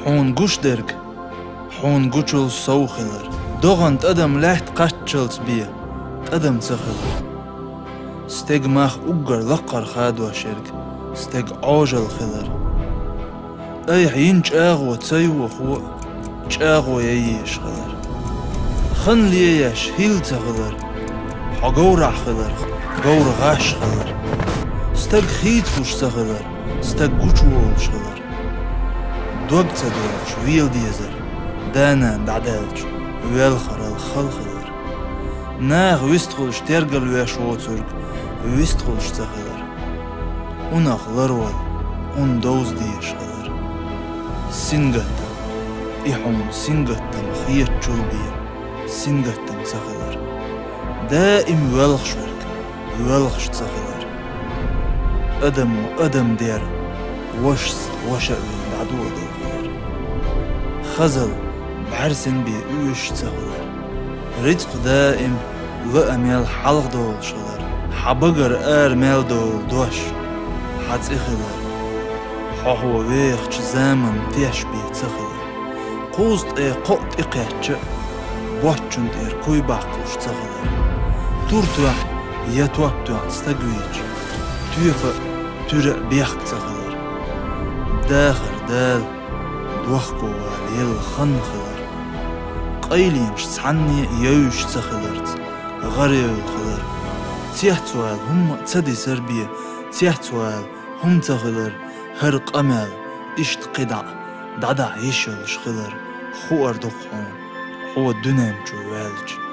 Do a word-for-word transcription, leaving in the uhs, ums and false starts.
Хьуна гуш дерг хьуна гучул сов хилар. ДогӀан тӀадам лаьтта кхаччалц бе тӀадам ца хилар. Стеган мах уггар лакхара хадош ерг стеган Ӏожалла хилар. Айхьа йина чӀагӀо ца йохо а, чӀагӀо яйеш хилар. Хан лееш хӀилла ца хилар. Хьо говрахь хиларх, говра гӀаш хилар. Стаг хийцалуш ца хилар, стаг гучуволуш хилар. Дог ца доцуш вела дезар, да-нана дӀадаьлча, велхарал хала хилар. Наха вистхуьлуш тергал веш воцург вистхуьлуш ца хилар. Унах ларвала, ун довза дезаш хилар. Сингаттам, и хьуна сингаттам хетачул бен, сингаттам ца хилар. Даим воьлхуш верг воьлхуш ца хилар. Адамо адам дер, вашас ваша а вийна дӀадоладелла хилар. Хазал бӀаьрсина бен уьш ца хилар. Рицкъ даим лаа мел хьалха долуш хилар. Хьан багара ара мел долу дош хьан цӀе хилар. Хьо хьо вехачу заманна теш бен ца хилар. Кхузткъе кхоъ тӀекхаьчча а, боччунна тӀера куй баккхалуш ца хилар. Тур тоьхна я топ тоьхна стаг вийча, тоьпа а, туьра а бехк ца хилар. Дахар Дала дохко вала елла хан хилар. Къайленаш цхьанне а евзаш ца хиларца, гӀареевлла хилар. Цецвала хӀумма а ца дисар бен, цецвала хӀума ца хилар, хӀара къамел иштта кхидӀа а дӀадахьа йиш йолуш хилар, хуур ду-кх хьуна, хьо дуьнен чу ваьлча.